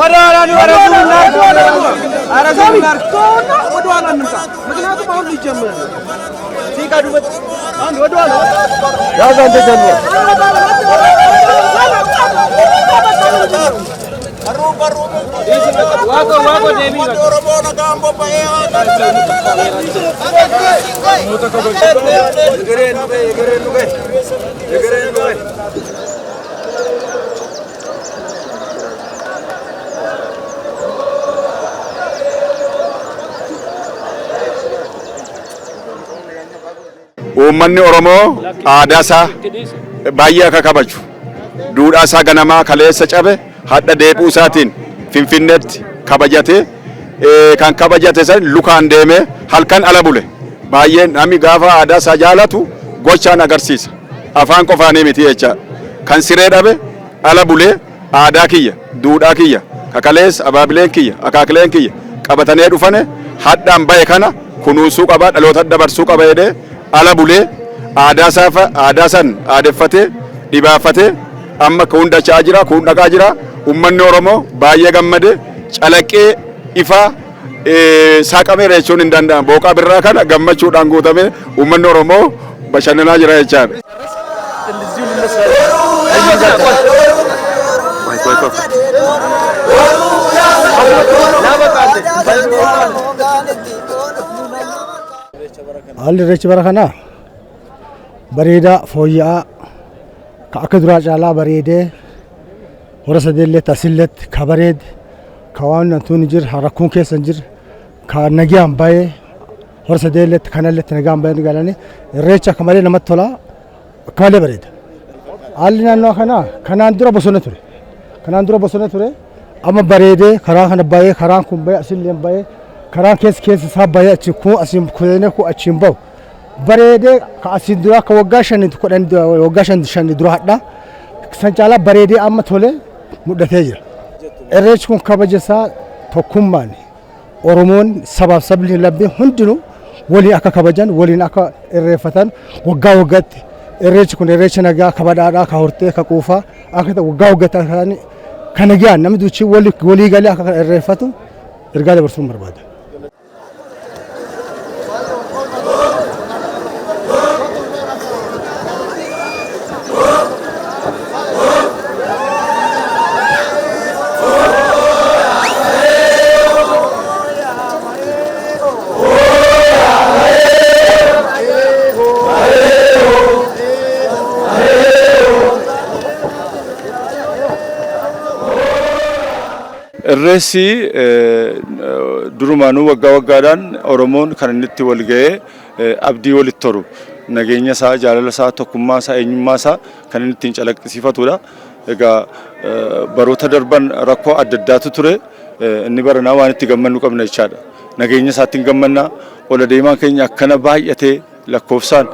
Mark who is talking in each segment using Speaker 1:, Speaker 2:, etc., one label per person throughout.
Speaker 1: ወደኋላ እንምጣ። ምክንያቱም አሁን ሊጀመር ነው።
Speaker 2: Uummanni Oromoo aadaa isaa baay'ee akka kabaju, duudhaa isaa ganamaa kaleessa cabe hadha deebi'uu isaatiin Finfinneetti kabajatee, kan kabajate san lukaan deemee halkan ala bule. Baay'ee namni gaafa aadaa isaa jaalatu gochaan agarsiisa. Afaan qofaanii miti jecha. Kan siree dhabe ala bulee aadaa kiyya, duudhaa kiyya, kakaleessa abaabileen kiyya, akaakileen kiyya qabatanii dhufane hadhaan bahe kana kunuunsuu qaba, dhaloota dabarsuu qaba jedhee ala bulee aadaa isaa aadaa san aadeffatee dhibaafatee amma kun dachaa jira, kun dhaqaa jira. Uummanni Oromoo baay'ee gammade, calaqqee ifaa saaqameera jechuun hin danda'amu. Booqaa birraa kana gammachuudhaan guutamee uummanni Oromoo bashannanaa jira jechaadha.
Speaker 3: Haalli irreechi bara kanaa bareedaa, fooyya'aa, ka akka duraa caalaa bareedee, hora sadeelleetti asilletti ka bareede, ka waan hantuun hin jirre, rakkoon keessa hin jirre, ka nagaan bahee hora sadeelleetti kanalletti nagaan bahee galanii irreecha akka malee namatti tolaa, akka malee bareeda. Haalli naannoo kanaa kanaan dura bosona ture. Kanaan dura bosona ture. Amma bareedee karaa kana bahee, karaan kun bahee, asillee bahee, karaan keessa keessa isaa bahee, achi kun asiin kuteen kun achiin bahu. Bareedee ka asiin dura akka waggaa 5 10 waggaa 5 5 dura hadha. San caalaa bareedee amma tolee mul'atee jira. Irreechi kun kabaja isaa tokkummaan Oromoon sabaaf sabni lammiin hundinuu waliin akka kabajan, waliin akka irreeffatan, waggaa waggaatti irreechi kun irreecha nagaa, ka badhaadhaa, ka hortee, ka quufaa akka ta'u, waggaa waggaatti akka ta'an, ka nagaan namni duuchii walii galee akka irreeffatu ergaa dabarsuun barbaada.
Speaker 4: Irreessi durumaanuu waggaa waggaadhaan Oromoon kan inni itti wal ga'ee abdii walitti horu, nageenya isaa, jaalala isaa, tokkummaa isaa, eenyummaa isaa kan inni ittiin calaqqisiifatudha. Egaa baroota darban rakkoo adda addaatu ture. Inni baranaa waan itti gammannu qabna jechaadha. Nageenya isaatti hin gammanna. Ola deemaan keenya akkana baay'atee lakkoofsaan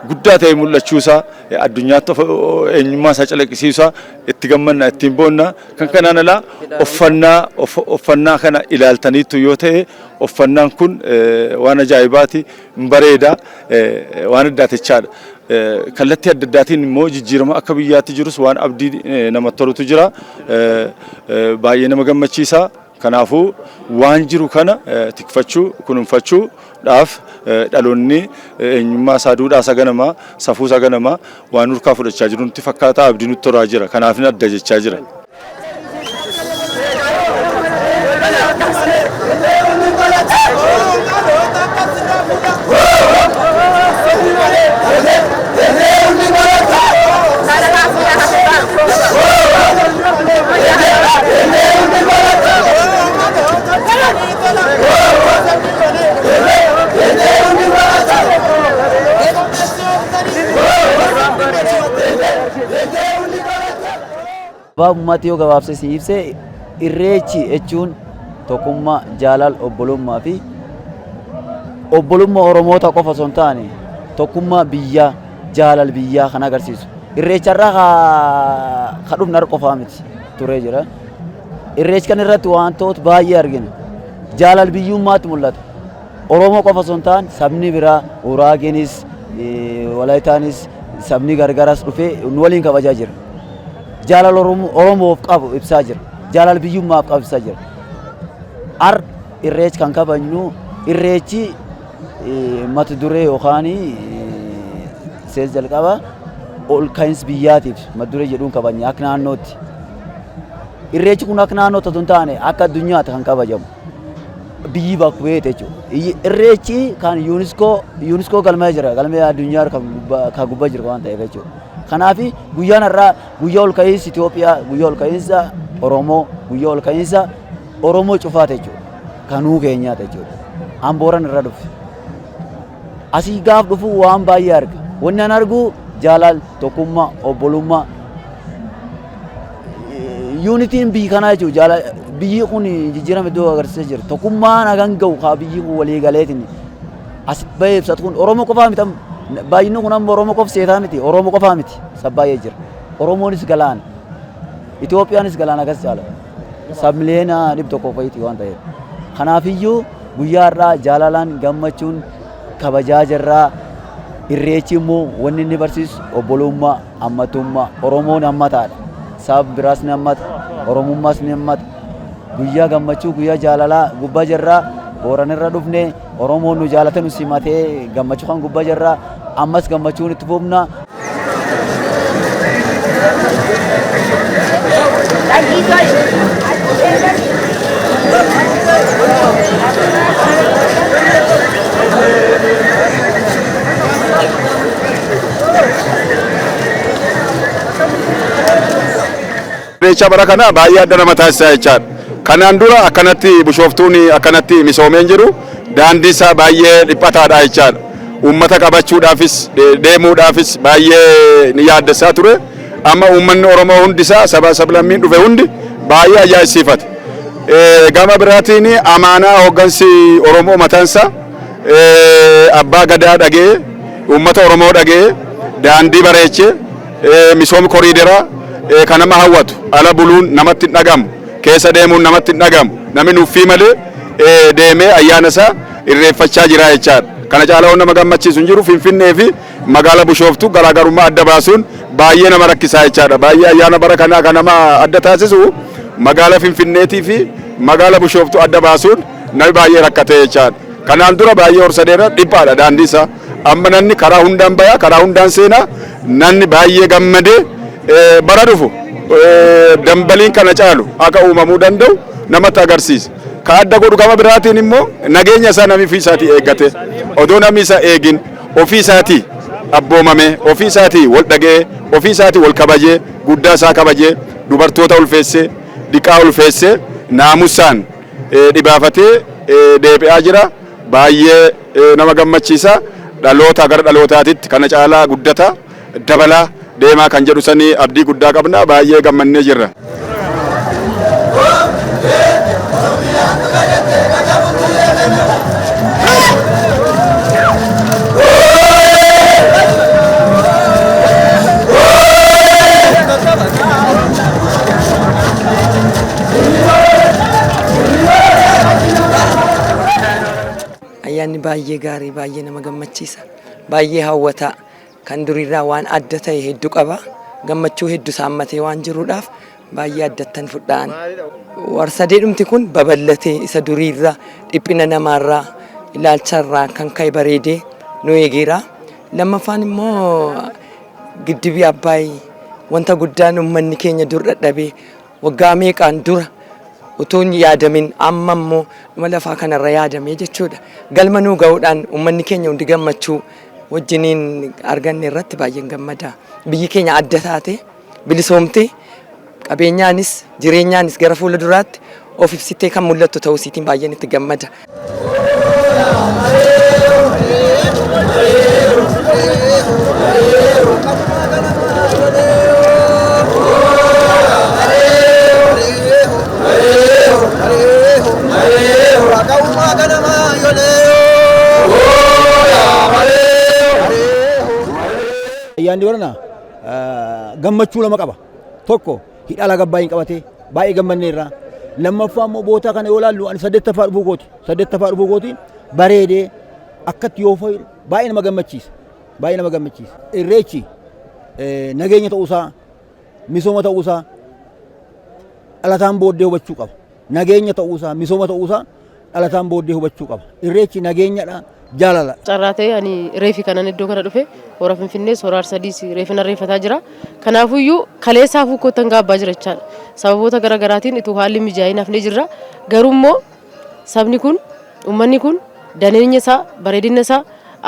Speaker 4: guddaa ta'e mul'achuu isaa, addunyaatti eenyummaa isaa calaqqisiisuu isaa itti gammanna, ittiin boonna. Kan kanaan alaa uffannaa kana ilaaltaniittu yoo ta'e, uffannaan kun waan ajaa'ibaati, hin bareeda, waan addaati jechaadha. Kallattii adda addaatiin immoo jijjiirama akka biyyaatti jirus waan abdii namatti tolutu jira. Baay'ee nama gammachiisa. Kanaafuu waan jiru kana tikfachuu, kunuunfachuu dhaaf dhaloonni eenyummaa isaa, duudhaa isaa ganamaa, safuu isaa ganamaa waan nurkaa fudhachaa jiru nutti fakkaata, abdii nutti horaa jira. Kanaaf adda jechaa jira.
Speaker 5: Gabaabumatti yoo gabaabsee si ibse, irreechi jechuun tokkummaa, jaalala, obbolummaa fi obbolummaa Oromoota qofa osoo hin taane tokkummaa biyyaa, jaalala biyyaa kan agarsiisu. Irreecharraa ka dhufne har'a qofaa miti, turee jira. Irreecha kana irratti wantoota baay'ee argina. Jaalala biyyummaatti mul'ata. Oromoo qofa osoo hin taane sabni biraa Guraageenis, Walaayitaanis, sabni gargaraas dhufee nu waliin kabajaa jira. Jaalala Oromoof qabu ibsaa jira. Jaalala biyyummaaf qabsiisaa jira. Ar irreechi kan kabajnu irreechi mata duree yookaan sees jalqaba ol ka'iinsa biyyaatiif mata duree jedhuun kabajna akka naannootti. Irreechi kun akka naannootti otoo hin taane akka addunyaatti kan kabajamu. Biyyi bakka bu'eeti jechuudha. Irreechi kan UNESCO galmee jira, galmee addunyaa kan gubbaa jiru waan ta'eef jechuudha. Kanaaf guyyaan har'aa guyyaa ol ka'iinsa Itoophiyaa, guyyaa ol ka'iinsa Oromoo, guyyaa ol ka'iinsa Oromoo cufaati jechuudha. Kanuu keenyaati jechuudha. An Booran irra dhufe. Asii gaaf dhufu waan baay'ee arga. Wanni an argu jaalala, tokkummaa, obbolummaa. Unityn biyyi kanaa jechuudha. Jaalala biyyi kun jijjiirama iddoo agarsiisaa jira. Tokkummaan hagan gahu kaa biyyi kun walii galeetiin as bahee ibsatu kun Oromoo qofaa miti amma. Baay'inni kun amma Oromoo qofa seetaa miti. Oromoo qofaa miti. Sab baay'ee jira. Oromoonis galaana. Itoophiyaanis galaana akkas caala. Sab miliyoona 100 fa'iiti waan ta'eef. Kanaafiyyuu guyyaa har'aa jaalalaan gammachuun kabajaa jirraa. Irreechi immoo wanni inni barsiisu obbolummaa, hammatummaa. Oromoon hammataadha. Sab biraas ni hammata. Oromummaas ni hammata. Guyyaa gammachuu, guyyaa jaalalaa gubbaa jirraa. Booranirra dhufne Oromoon nu jaalate nu simatee gammachuu kan gubbaa jirraa. Ammas gammachuun itti fufna.
Speaker 2: Irreecha bara kana baay'ee adda nama taasisaa jechaadha. Kanaan dura akkanatti Bishooftuun akkanatti misoomee hin jiru. Daandii isaa baay'ee dhiphataadha jechaadha. Uummata qabachuudhaafis deemuudhaafis baay'ee ni yaaddessaa ture. Amma uummanni Oromoo hundisaa saba sablammiin dhufe hundi baay'ee ajaa'ibsiifate. Gama biraatiin amaanaa hooggansi Oromoo mataansaa abbaa gadaa dhagee, uummata Oromoo dhagee, daandii bareechee, misoomni koriideraa kan nama hawwatu, ala buluun namatti hin dhagamu, keessa deemuun namatti hin dhagamu, namni nuffii malee deemee ayyaana isaa irreeffachaa jira jechaadha. Kana caalaa nama gammachiisu hin jiru. Finfinnee fi magaala Bishooftuu garaagarummaa adda baasuun baay'ee nama rakkisaa jechaadha. Baay'ee ayyaana bara kanaa kan nama adda taasisu magaala Finfinneetii fi magaala Bishooftuu adda baasuun namni baay'ee rakkatee jechaadha. Kanaan dura baay'ee horsadeera dhiphaadha daandii isaa. Amma namni karaa hundaan bayaa, karaa hundaan seenaa, namni baay'ee gammadee bara dhufu dambaliin kana caalu akka uumamuu danda'u namatti agarsiisa. Ka adda godhu gama biraatiin immoo nageenya isaa namni ofii isaatii eeggate, odoo namni isa eegin ofii isaatii abboomame, ofii isaatii wal dhaga'ee, ofii isaatii wal kabajee, guddaa isaa kabajee, dubartoota ulfeessee, dhiqaa ulfeessee, naamusaan dhibaafatee deebi'aa jira. Baay'ee nama gammachiisa. Dhaloota gara dhalootaatitti kana caalaa guddata dabalaa deemaa kan jedhu sanii abdii guddaa qabna. Baay'ee gammannee jirra.
Speaker 6: Ayyaanni baay'ee gaarii, baay'ee nama gammachiisa, baay'ee hawwataa, kan duriirraa waan adda ta'e hedduu qaba. Gammachuu hedduu saammatee waan jiruudhaaf baay'ee addattan fudhaan. Warsadee dhumti kun babal'atee isa duriirraa dhiphina namaarraa ilaalcharraa kan ka'e bareedee nu eegeera. Lammaffaan immoo giddibii Abbaay wanta guddaan uummanni keenya dur dadhabee waggaa meeqaan dura utuu hin yaadamin amma immoo dhuma lafaa kanarra yaadamee jechuudha. Galma nuu ga'uudhaan uummanni keenya hundi gammachuu wajjiniin arganne irratti baay'een gammada. Biyyi keenya adda taate bilisoomtee qabeenyaanis jireenyaanis gara fuula duraatti of ibsitee kan mul'attu ta'uu isiitiin baay'een itti gammada.
Speaker 7: Ayyaanni barana gammachuu lama qaba. Tokko hidha laga Abbaayyin qabatee baay'ee gammanneerra. Lammaffaa immoo bootaa kana yoo ilaallu ani saddeettaffaa dhufuu kooti. Saddeettaffaa dhufuu kooti bareedee akkatti yoo fayyadu baay'ee nama gammachiisa. Baay'ee nama gammachiisa. Irreechi nageenya ta'uusaa, misooma ta'uusaa, dhalataan booddee hubachuu qaba. Nageenya ta'uusaa, misooma ta'uusaa dhalataan booddee hubachuu qaba. Irreechi nageenyadha, jaalala.
Speaker 8: Carraa ta'e ani reefi kanan iddoo kana dhufe hora Finfinnees hora Arsadiis reefin irreeffataa jira. Kanaafuyyuu kaleessaafuu kottan gaabbaa jira jechaadha. Sababoota gara garaatiin ituu haalli mijaa'in hafnee jirra. Garuu immoo sabni kun uummanni kun daneenya isaa bareedina isaa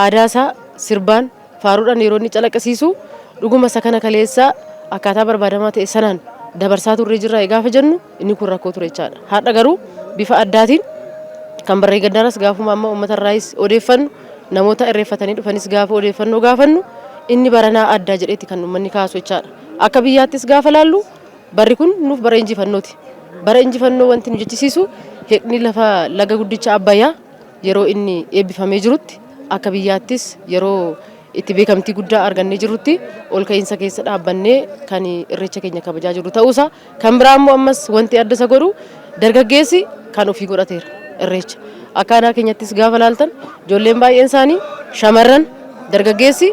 Speaker 8: aadaa isaa sirbaan faaruudhaan yeroo inni calaqqisiisu dhuguma isa kana kaleessaa akkaataa barbaadamaa ta'e sanaan dabarsaa turre jirra gaafa jennu inni kun rakkoo ture jechaadha. Har'a garuu bifa addaatiin kan barree gaddaaras gaafuma amma uummata irraayis odeeffannu namoota irreeffatanii dhufanis gaafa odeeffannoo gaafannu inni baranaa addaa jedheeti kan uummanni kaasu jechaadha. Akka biyyaattis gaafa laallu barri kun nuuf bara injifannooti. Bara injifannoo wanti nu jechisiisu hidhni lafa laga guddicha Abbayyaa yeroo inni eebbifamee jirutti akka biyyaattis yeroo itti beekamtii guddaa argannee jirrutti ol ka'iinsa keessa dhaabbannee kan irreecha keenya kabajaa jirru ta'uusaa kan biraa immoo ammas wanti adda isa godhu dargaggeessi kan ofii godhateera irreecha. Akka aanaa keenyattis gaafa laaltan ijoolleen baay'een isaanii shamarran dargaggeessi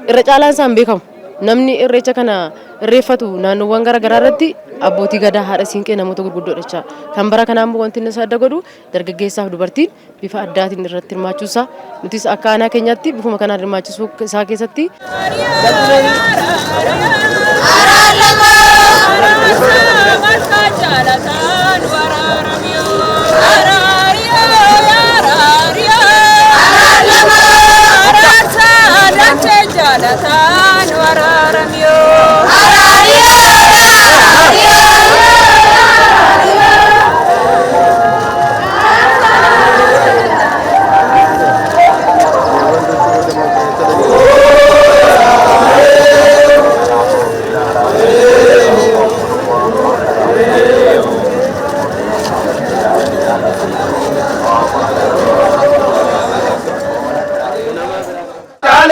Speaker 8: irra caalaan isaan beekamu. Namni irreecha kana irreeffatu naannoowwan gara garaa irratti abbootii gadaa haadha siinqee namoota gurguddoodha jecha. Kan bara kanaa immoo wanti inni isa adda godhu dargaggeessaaf dubartiin bifa addaatiin irratti hirmaachuusaa nutis akka aanaa keenyaatti bifuma kanaan hirmaachisuu isaa keessatti.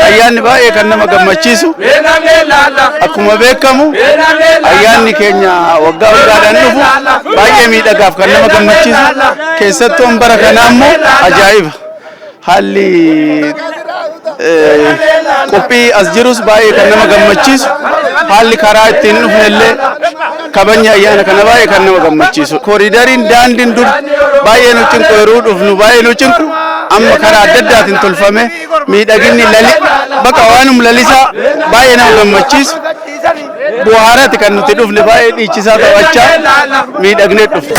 Speaker 9: Ayyaanni baay'ee kan nama gammachiisu akkuma beekamu ayyaanni keenya waggaa waggaadhaan dhufu baay'ee miidhagaaf kan nama gammachiisu keessattuu bara kanaa immoo ajaa'iba. Haalli qophii as jirus baay'ee kan nama gammachiisu haalli karaa ittiin dhufne illee kabajni ayyaana kana baay'ee kan nama gammachiisu. Kooriidariin daandiin dur baay'ee nu cinqu yeroo dhufnu baay'ee nu cinqu amma karaa adda addaatiin tolfame miidhaginni lali bakka waanum lalisaa baay'ee nama gammachiisu. Bu'aaraati kan nuti dhufne baay'ee dhiichisaa taphachaa miidhagnee dhufne.